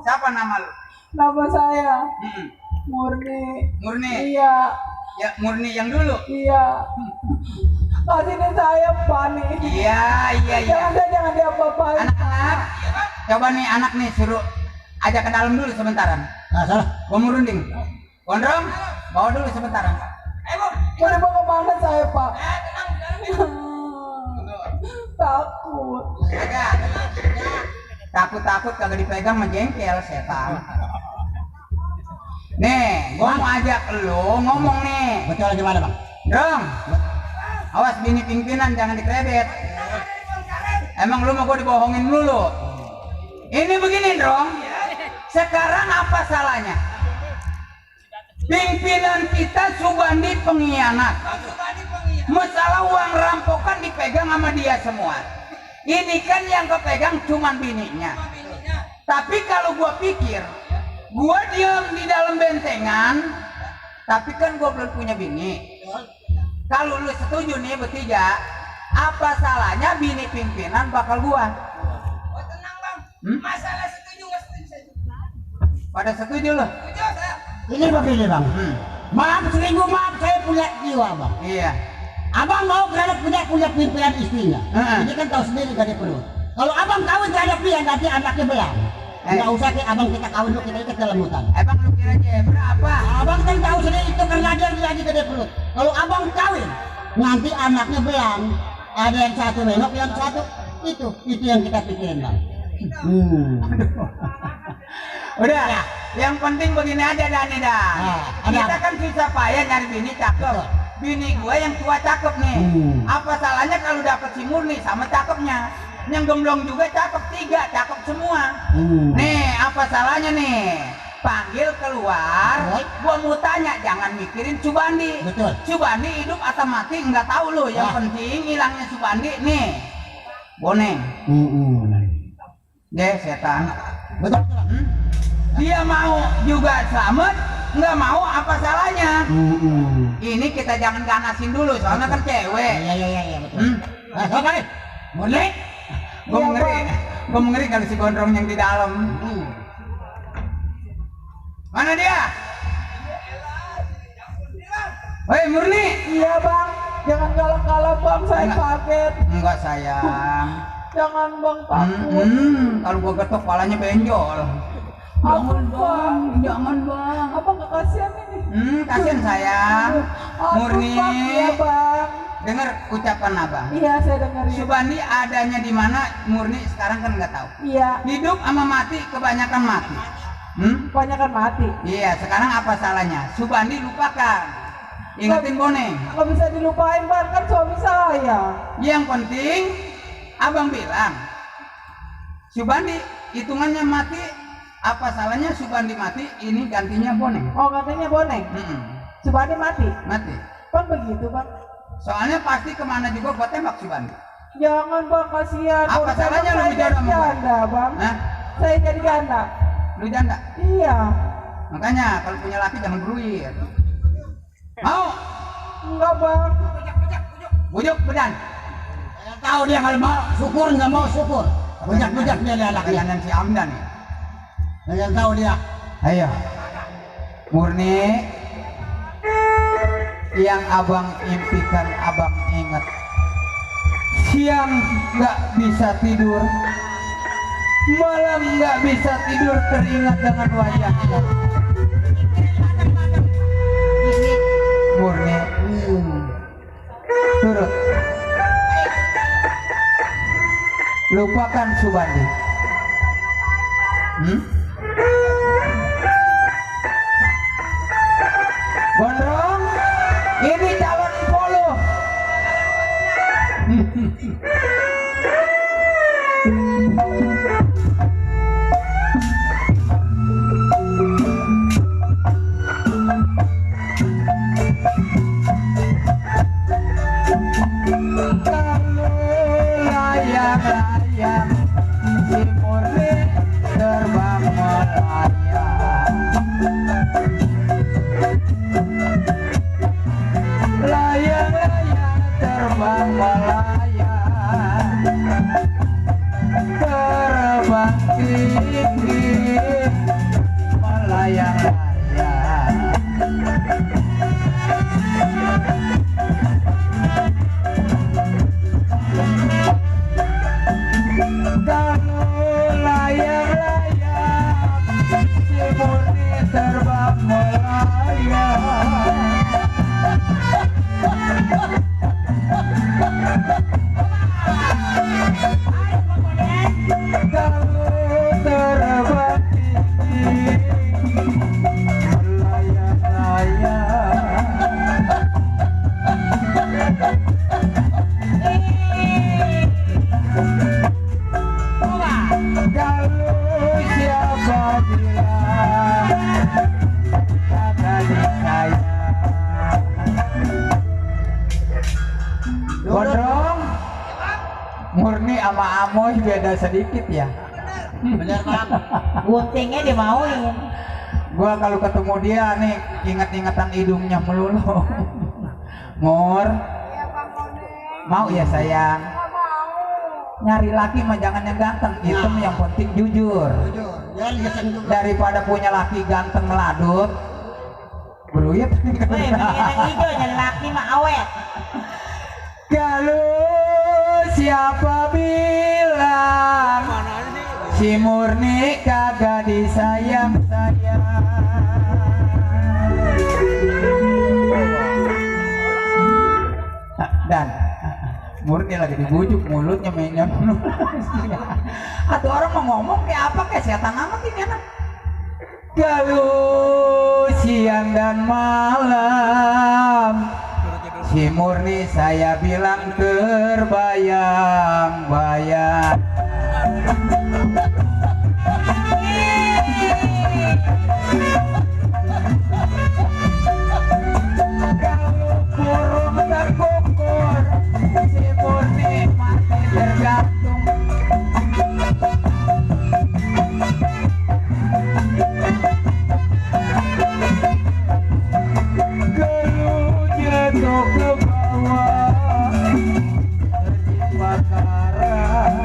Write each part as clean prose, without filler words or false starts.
Siapa nama lu? Nama saya Hmm. Murni. Murni. Iya. Ya Murni yang dulu. Iya. Kasihnya saya Pani. Iya. Jangan diapa-apain. Anak-anak, coba nih anak nih suruh ajak ke dalam dulu sementaran. Nah, salah. Gua merunding. Gondrong, bawa dulu sementaran. Mau dibawa kemana saya, Pak? Takut. Kagak. Takut kagak dipegang menjengkel setan. Nih, gua mau ajak lu ngomong nih. Betul gimana, Bang? Dong. Awas bini pimpinan jangan dikrebet. Emang lu mau gua dibohongin dulu? Ini begini, Dong. Sekarang apa salahnya? Pimpinan kita Subandi pengkhianat. Masalah uang rampokan dipegang sama dia semua. Ini kan yang kepegang cuman bininya. Tapi kalau gua pikir, gua diam di dalam bentengan, tapi kan gua belum punya bini. Kalau lu setuju nih bertiga, apa salahnya bini pimpinan bakal gua? Oh tenang bang, masalah setuju nggak setuju. Pada setuju loh. Ini begini, Bang. Maaf seribu maaf, saya punya jiwa, Bang. Iya. Abang mau karena punya pimpinan istrinya. Ini kan tahu sendiri gak ada perlu. Kalau abang kawin terhadap dia nanti anaknya belang. Nggak usah ke abang kita kawin dulu, kita ikat dalam hutan. Emang lu kira berapa? Abang kan tahu sendiri itu karena dia lagi gede perut. Kalau abang kawin nanti anaknya belang. Ada yang satu menok, yang satu itu yang kita pikirin, Bang. Udah, yang penting begini aja Dani dah. Kita kan susah payah nyari bini cakep. Bini gue yang tua cakep nih. Apa salahnya kalau dapet si Murni sama cakepnya? Yang gemblong juga cakep, 3 cakep semua. Nih, apa salahnya nih? Panggil keluar, gua mau tanya, jangan mikirin Subandi. Betul. Subandi hidup atau mati nggak tahu lo. Yang penting hilangnya Subandi nih. Boneng. Deh setan. Betul. Dia mau juga selamat, nggak mau apa salahnya? Ini kita jangan ganasin dulu, soalnya kan cewek. Iya betul. Nah, siapa nih? Murni? Gue ngeri kalau si gondrong yang di dalam. Mana dia? Hei Murni. Iya, Bang. Jangan galak-galak, Bang. Saya kaget. Enggak sayang. Jangan, Bang, takut. Kalau gua getok palanya benjol. Jangan, Bang. Jangan bang. Apa nggak kasihan ini? Kasihan sayang. Murni. Bang. Iya, Bang. Dengar ucapan abang. Iya, saya dengerin. Subandi adanya di mana? Murni sekarang kan nggak tahu. Iya, Hidup sama mati kebanyakan mati. kebanyakan mati. Iya, sekarang apa salahnya? Subandi lupakan. Ingetin Boneng. Nggak bisa dilupain, Bang. Kan suami saya. Yang penting abang bilang Subandi hitungannya mati. Apa salahnya Subandi mati? Ini gantinya Boneng. Oh, katanya Boneng. Subandi mati. Mati. Kan begitu, Bang. Soalnya pasti kemana juga gua tembak Subandi. Jangan, Bang, kasihan. Apa salahnya lu saya bicara sama jadi gua? janda, Bang. Hah? Saya jadi janda. Lu janda? Iya. Makanya kalau punya laki jangan beruir. Mau? Enggak, Bang. Bujuk bedan. Tahu dia kalau mau syukur nggak mau syukur. Bujak dia anaknya. Kayanan si Amdan ya. Yang tahu dia. Ayo. Murni. Yang abang impikan abang ingat. Siang nggak bisa tidur. Malam nggak bisa tidur teringat dengan wajahnya. Murni. Turut. Lupakan Subandi. Gondrong, ini calon polo. Layang-layang si Murni terbang melayang. Layang-layang terbang melayang, terbang tinggi melayang-layang. Kalau layang-layang si Murni terbang melayang. Kalau terbang tinggi melayang-layang. Kalau siapa bilang kagak disayang. Gondrong, Murni sama Amoy beda sedikit ya. Bener Bang. Guntingnya dimauin. Gua kalau ketemu dia nih ingat-ingatan hidungnya melulu. Mur, mau ya sayang? Nyari laki mah jangan yang ganteng, itu yang penting jujur. Jujur. Ya lihat juga. Daripada punya laki ganteng meladut, beruit. Weh, yang hijau yang laki mah awet. Kalau siapa bilang si Murni kagak disayang-sayang. Dan Murni lagi dibujuk, mulutnya mainnya. Atau orang mau ngomong kayak apa, kayak setan amat ini anak. Kalau siang dan malam si Murni saya bilang terbayang-bayang. Kalau burung terkukur si Murni mati tergantung. Kalau jatuh ke bawah tertimpa karang.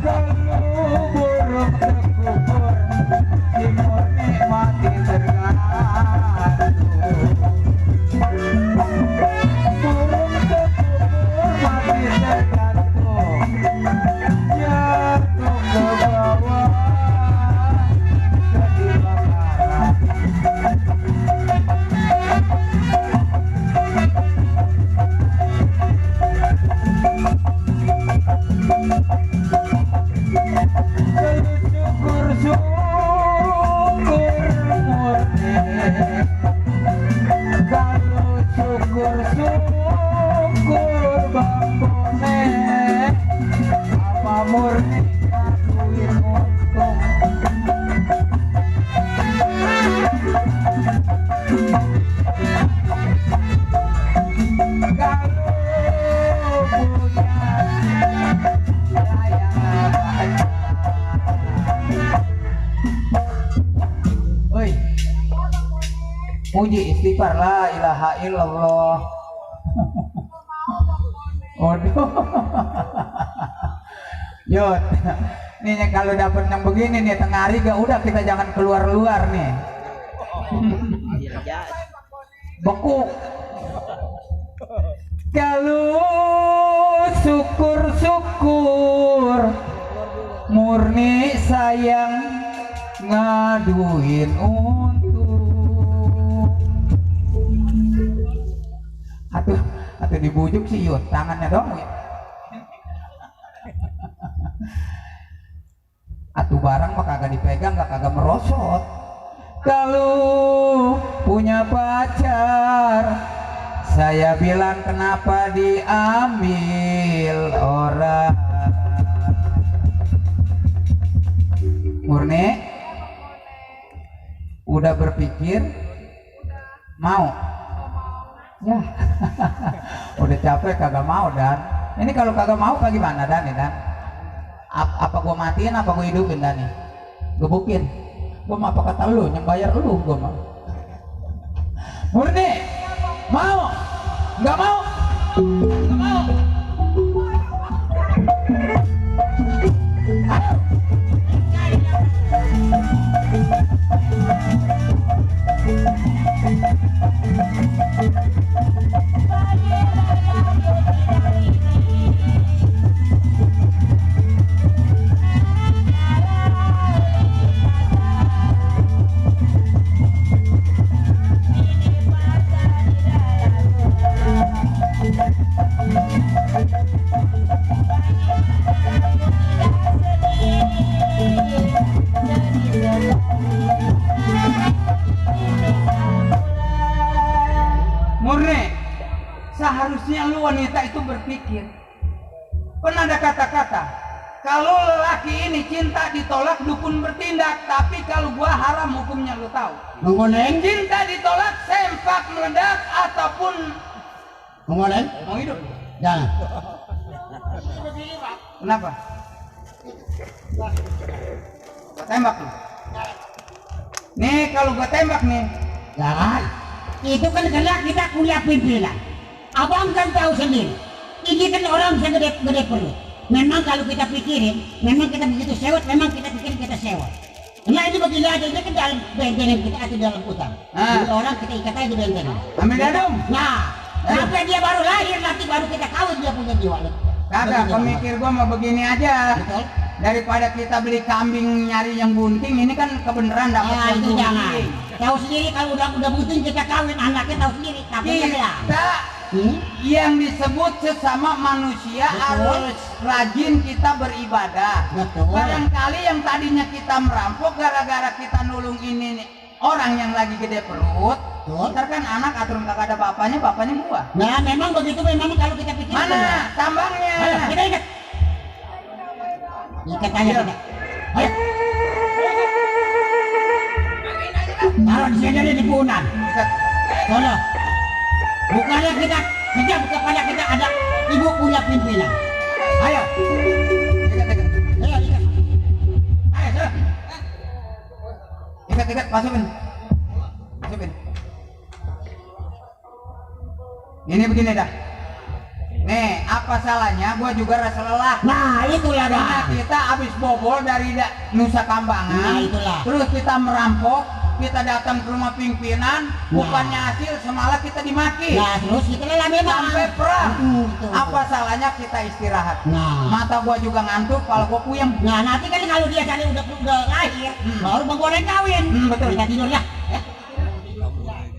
Kalau burung terkukur si Murni mati tergantung. Burung terkukur mati tergantung. Jatuh ke bawah tertimpa karang. Kalau syukur-syukur Bang Bone, apa Murni ngakuin untung. Kalau punya sayang banyak. Oi, puji istighfar la ilaha illallah. Waduh. Yot, nih kalau dapat yang begini nih tengah hari gak udah kita jangan keluar-luar nih. Beku. Kalau syukur-syukur Murni sayang ngaduin untung. Atau dibujuk sih Yud, tangannya dong ya. Atuh barang mah kagak dipegang, kagak merosot. Kalau punya pacar saya bilang kenapa diambil orang. Murni udah berpikir mau ya. Udah capek kagak mau. Dan ini kalau kagak mau kayak gimana Dan? Apa gua matiin apa gua hidupin Dan? Gebukin gua mah apa kata lu yang bayar lu gua mah. Murni mau Nggak mau. Nggak mau. Murni, seharusnya lu wanita itu berpikir. Pernah ada kata-kata, kalau lelaki ini cinta ditolak, dukun bertindak. Tapi kalau gua haram hukumnya lu tahu. Mengoneng, Cinta ditolak, sempak meledak ataupun mengoneng, mau hidup. jangan. Kenapa? Gua tembak lu. Nih kalau gua tembak nih, Jangan. Itu kan karena kita punya pimpinan. Abang kan tahu sendiri. Ini kan orang bisa gede perut. Memang kalau kita pikirin, memang kita begitu sewot, memang kita pikirin kita sewot. Nah ini begini aja, ini kan dalam bentengan kita atau dalam hutan. Jadi orang kita ikat aja di bentengan. ambil dadung. Nah, sampai dia baru lahir, nanti baru kita kawin dia punya jiwa. Kagak, pemikir gua mau begini aja. Betul. Daripada kita beli kambing nyari yang bunting, ini kan kebenaran dapat Nah, yang itu jangan. bunting. Tahu sendiri kalau udah bunting kita kawin, anaknya tahu sendiri. Tapi ya. Kita Hmm? yang disebut sesama manusia Betul. harus rajin kita beribadah. Betul. Barangkali yang tadinya kita merampok gara-gara kita nulung ini nih, orang yang lagi gede perut. Betul. Ntar kan anak aturan kagak ada bapaknya gua. Nah, memang begitu memang kalau kita pikir. Mana tambangnya? Ayo, kita ikat. Ikat aja kita. Ayo. Taruh di sini di punan. Ikat. Sono. Bukannya kita kejam kepada kita ada ibu punya pimpinan. Ayo. Ikat. Ayo ikat. Ayo, sudah. Ikat, masukin. Ini begini dah. Nih, apa salahnya gua juga rasa lelah. Nah, itulah Karena dah. kita habis bobol dari Nusa Kambangan. Nah, itulah. Terus kita merampok, kita datang ke rumah pimpinan, bukannya hasil semalah kita dimaki. Nah, terus kita lah memang Sampai perang. Betul. Apa salahnya kita istirahat? Nah. Mata gua juga ngantuk, kepala gua puyeng. Nah, nanti kan kalau dia cari udah lahir, baru menggoreng kawin. Betul. Kita tidur ya.